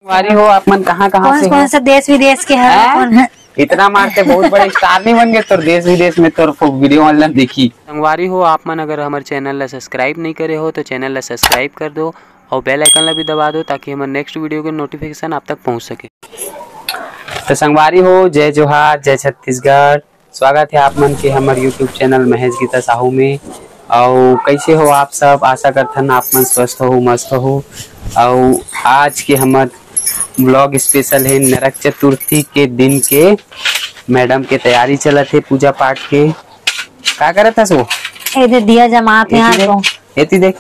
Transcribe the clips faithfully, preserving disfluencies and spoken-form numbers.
संगवारी हो, आप मन कहाँ कहाँ कौन से कौन हो? से देश विदेश के हर हैं? कौन है? इतना मारते, बहुत बड़े स्टार नहीं बन गए, तोर देश विदेश में तोर वीडियो ऑनलाइन देखी। संगवारी हो, आप मन अगर हमर चैनल ला सब्सक्राइब नहीं करे हो तो चैनल ला सब्सक्राइब कर दो और बेल आइकन ला भी दबा दो, ताकि हमर नेक्स्ट वीडियो के नोटिफिकेशन आप तक पहुंच सके। तो संगवारी हो, जय जोहार, जय छत्तीसगढ़। स्वागत है आप मन के हमर YouTube चैनल महेश गीता साहू में। अउ कैसे हो आप सब? आशा करथन आप मन स्वस्थ हो, मस्त हो। अउ आज के हमर ब्लॉग स्पेशल है नरक चतुर्थी के दिन के। मैडम के तैयारी चलत है पूजा पाठ के। का करत हस वो? ए दे दिया जमात है एती यार देख, तो। एती देख।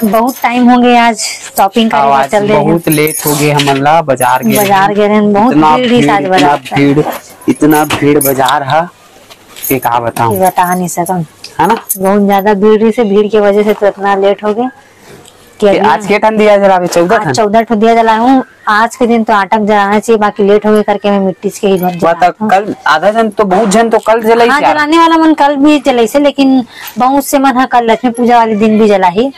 बहुत टाइम हो गए आज शॉपिंग करे बर आज चल रहे हैं। बहुत लेट हो गए हमन ला, बाजार गए बाजार रहेन। गए रहेन, बहुत इतना भीड़ रही भीड़, आज इतना बाजार। भीड़, इतना भीड़ बाजार है कि का बताऊं। कि बता नहीं सकम। है ना? बहुत ज्यादा भीड़ रही से, भीड़ की वजह से तो इतना लेट हो गए। कि कि अभी आज के ठन दिया जलाबे? चौदह आज ठन? चौदह ठो दिया जलाए हूँ। आज के दिन तो आटा के जलाना चाहिए, बाकी लेट हो गए करके मैं मिट्टी के ही बन बता, जलाता हूँ। कल आधा जन तो, बहुत जन तो कल जलाई हाँ, क्या? जलाने वाला मन कल भी जलैसे, लेकिन बहुत से मन हा कल लक्ष्मी पूजा वाले दिन भी जलाही।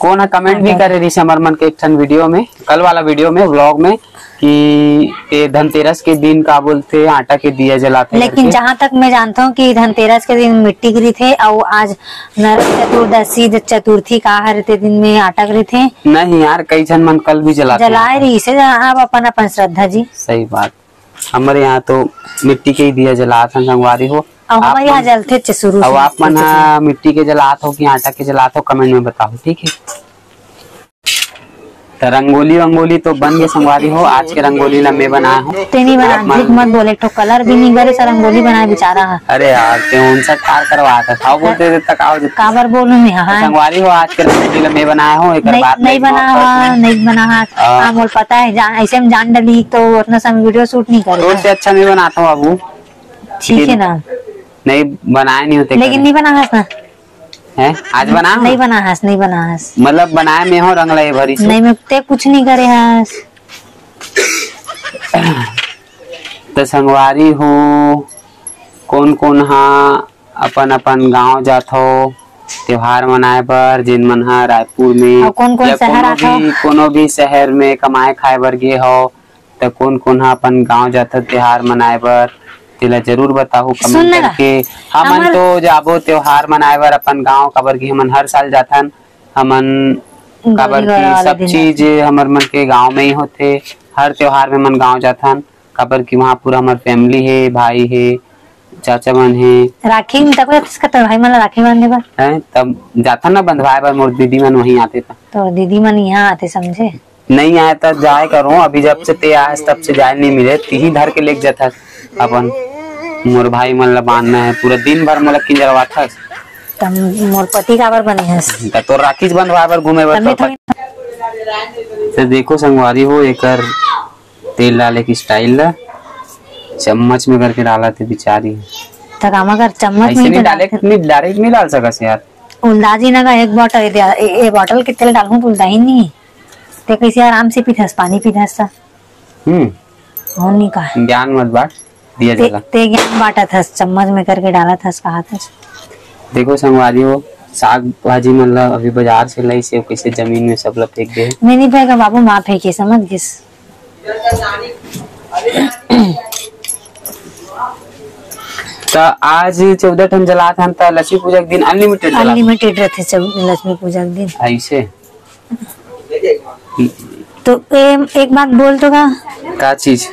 कौन है कमेंट भी आटा। करे रही हमर मन के एक ठन वीडियो में, कल वाला वीडियो में, व्लॉग में, कि ते धनतेरस के दिन का बोलते आटा के दिया जलाते लेकिन करके। जहाँ तक मैं जानता हूँ कि धनतेरस के दिन मिट्टी के रहिथे, अउ आज नरक चतुर्दशी, द-, चतुर्थी का हर ते दिन में आटा के रहिथे। नहीं यार, कई झन मन कल भी जलाते जलाए हैं। रही से, अब अपन अपन श्रद्धा जी। सही बात। हमर यहाँ तो मिट्टी के ही दिया जलात हन संगवारी हो। अउ हमर आप यहाँ मन, जलथे च-, शुरू अउ से आप मन मिट्टी के। हा मिट्टी के जलात हो कि आटा के जलात हो, कमेंट में बताओ, ठीक है? तो रंगोली वंगोली तो बन गए संगवारी हो। आज के रंगोली ला मैं बनाया हूँ। तेनी बना, आप मन झूठ मत बोले, एक ठो कलर भी नहीं करे, सा रंगोली बनाए बेचारा है। अरे यार, ते उनसे कार करवा था, था बोलते थे तक आओ जितना। काबर बोलूं मैं, हाँ। संगवारी हो, आज के रंगोली ला मैं बनाया हूँ, एक नहीं, बात नहीं नहीं बना, हाँ, नहीं बना, हाँ। हाँ। हाँ, मोर पता है, जान, ऐसे में जान डली तो उतना समय वीडियो शूट नहीं करे। तो उससे अच्छा मैं बनाता हूँ बाबू। ठीक है ना? नहीं बनाए नहीं होते लेकिन करे। नहीं बना है ना। हैं? आज बना? नहीं बना हस, नहीं बना हस। मतलब बनाए में हो रंग ला ये भरी से? नहीं, मैं ते कुछ नहीं करे हस। तो संगवारी हो, कौन कौन हा अपन अपन गांव जात हो त्योहार मनाए बर, जेन मन हा रायपुर में अउ कौन कौन या शहर कोनो आत हो? भी, कोनो भी शहर में कमाए खाए बर गे हो, त कोन कोन ह अपन गांव जाथन त्योहार मनाए बर, तेला जरूर बताहू सुन कमेंट ना, करके। हमन हमर तो जाबो त्योहार मनाए बर अपन गांव, काबर कि हमन हर साल जाथन। हमन गौरी काबर गौरा कि वाला सब दिन चीज जाथन। हमर मन के गांव में ही होथे। हर त्योहार में हमन गांव जाथन, काबर कि वहां पूरा हमर फैमिली हे, भाई हे, चाचा मन हे। राखी में तको जाथस का तोर भाई मन ला राखी बांधे बर? हैं, तब जाथन ना बंधवाए बर, मोर दीदी मन वहीं आथे त। तोर दीदी मन यहाँ आथे, समझे? नहीं आए त जाए करो, अभी जब से ते आए तब से जाए नहीं मिले, तिही धर के लेके जाथस अपन। मोर भाई मन ला बांधना है, पूरा दिन भर मोला किंजरवाथस। तब मोर पति काबर बने हस? त तोर राखी बंधवाए बर घूमे बर तब तोर थोड़ी पति। तो देखो संगवारी हो, एकर तेल डाले के स्टाइल ला चम्मच में करके डाला थे बिचारी। त कामा कर चम्मच में ऐसे ही नहीं तो डाले, डालते। नहीं डायरेक्ट नहीं डाल सकस यार। उलदा जी ना का एक बॉटल दे, ए, ए बॉटल के तेल डालूं तो उलदा ही नहीं। ते कैसे आराम से पीथस, पानी पीथस सा। हम्म। और नहीं कहा। ज्ञान मत बांट, दिया ते, जला। ते ज्ञान बांटत हस, चम्मच में करके डालत हस, कहा था। देखो संगवारी हो, साग भाजी मन ला अभी बाजार से लाई से कैसे जमीन में सब ला फेंक दे। मैं नहीं फेंका बाबू, माँ फेंके, समझ गिस। त आज चौदह ठन जलात हन, त लक्ष्मी पूजा के दिन अनलिमिटेड जलात? अनलिमिटेड रहथे चौ-, लक्ष्मी पूजा के दिन। ऐसे? तो ए, एक बात बोल तो का? का चीज?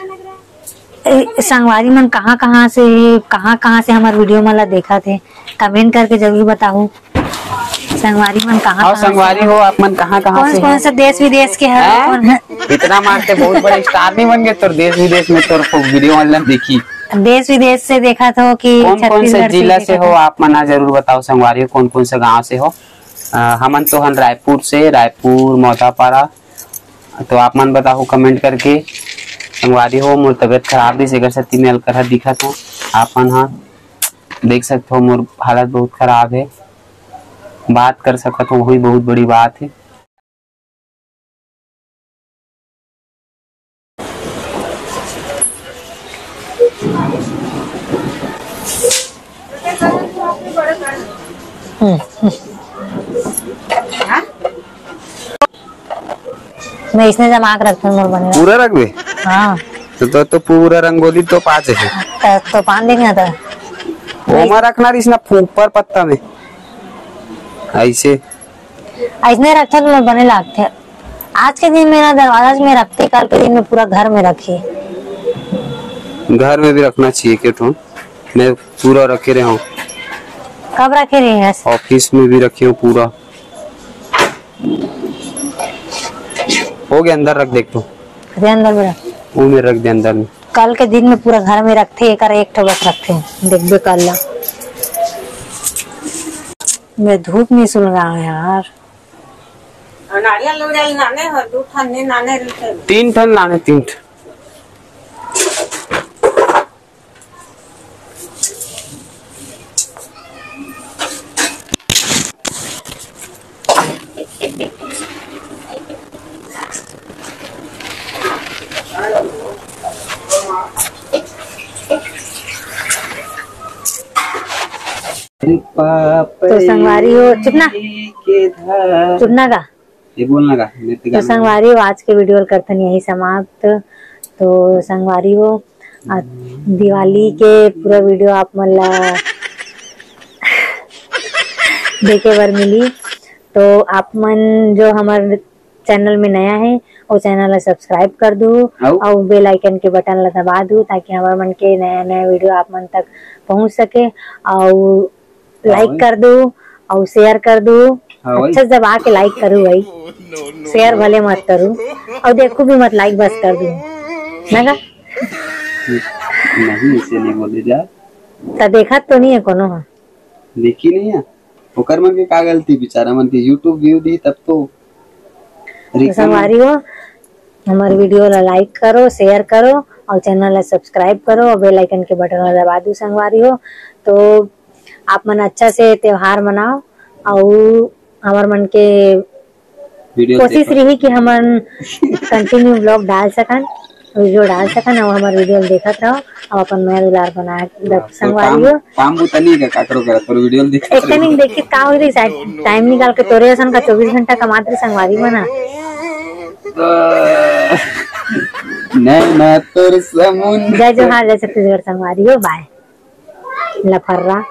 ए, संगवारी मन कहाँ कहाँ से, कहाँ कहाँ से हमार वीडियो मन ला देखत हे, कमेंट करके जरूर बताहू। संगवारी मन कहाँ और कहाँ से संगवारी हो? हो, आप मन कहाँ कहाँ कौन से कौन हो? से देश विदेश के हर हैं? कौन है? इतना मारते बहुत बड़े स्टार नहीं बन गए, तोर देश विदेश में तोर वीडियो ऑनलाइन देखी। देश विदेश से देखा था कि कौन कौन से छत्तीसगढ़ से जिला से देखा हो, था। आप मन जरूर बताओ संगवारी हो, कौन कौन से गांव से हो। अ, हमन तो हन रायपुर से, रायपुर मौदापारा। तो आप मन बताहू कमेंट करके। संगवारी हो, मोर तबीयत खराब रहिस, एकर सेती मैं अलकरहा दिखत हूँ। आप मन ह देख सकत हो, मोर हालत बहुत खराब है, बात कर सकत हो, वही बहुत बड़ी बात है। मैं इसने जमा के रखते मोर बने। पूरा रखबे? हाँ। तो, तो, तो पूरा रंगोली तो पाँच है। तो, तो पान देंगे ना तो। ओमा रखना रहिस ना ऊपर पत्ता में। ऐसे। ऐसने रखे तो बने लागथे। आज के दिन में ना दरवाजा में रखते, कल के दिन में पूरा घर में रखी। घर में भी रखना चाहिए, के ठो मैं पूरा रखे रहे हूँ। कब रखे रहे हैं? ऑफिस में भी रखे हूँ पूरा। हो गया, अंदर रख दे एक ठो। अरे अंदर में रख। वो में रख दे अंदर में। कल के दिन में पूरा घर में रखते, एक और एक ठो बस रखते। देखबे कल ला। मैं धूप नहीं सुलगावे यार। नारियल उरियल लाने हो, दू ठन नहीं लाने रहिथे। तीन ठन लाने, तीन ठन। तो संगवारी हो, चुप ना। के धार। चुप ना का? ये बोलना का? मैं तो तो गाना संगवारी हो, आज के वीडियो ल करथन यही समाप्त। तो संगवारी हो, आ, दिवाली के पूरा वीडियो आप मन ला देखे बर मिली। तो आप मन जो हमर चैनल में नया है, वो चैनल ला सब्सक्राइब कर दू अउ? अउ बेल आइकन के बटन ला दबा दू, ताकि हमर मन के नया नया वीडियो आप मन तक पहुंच सके। अउ हाँ लाइक भाई। कर दू अउ शेयर कर दू। हाँ भाई। अच्छा, जब आके लाइक करू भाई, शेयर भले मत करू अउ देखू भी मत, लाइक बस कर दू ना का? नहीं, इसे नहीं बोले जा। त देखत तो नहीं है कोनो ह। देखी नहीं है, ओकर मन के का गलती, बेचारा मन के YouTube व्यू दी तब तो। तो संगवारी हो, हमर वीडियो ला लाइक करो, शेयर करो अउ चैनल ला सब्सक्राइब करो अउ बेल आइकन के बटन ला दबा दू संगवारी हो। तो आप मन अच्छा से त्योहार मनाओ अउ हमर मन के वीडियो कोशिश देखो। रही कि हमन कंटिन्यू व्लॉग डाल सकन, वीडियो डाल सकन अउ हमर वीडियो देखत रहो अउ अपन मया दुलार बनाए रख तो संगवारी काम, हो। काम बुता नहीं का काकरो करत, पर वीडियो देखत एक रहो। टाइम देखी का हो रही, शायद टाइम निकाल के तोरे असन का चौबीस घंटा कमात रही संगवारी बना। नैना तोर समुंदर। जय जोहार, जय छत्तीसगढ़ संगवारी हो, बाय। लफर्रा।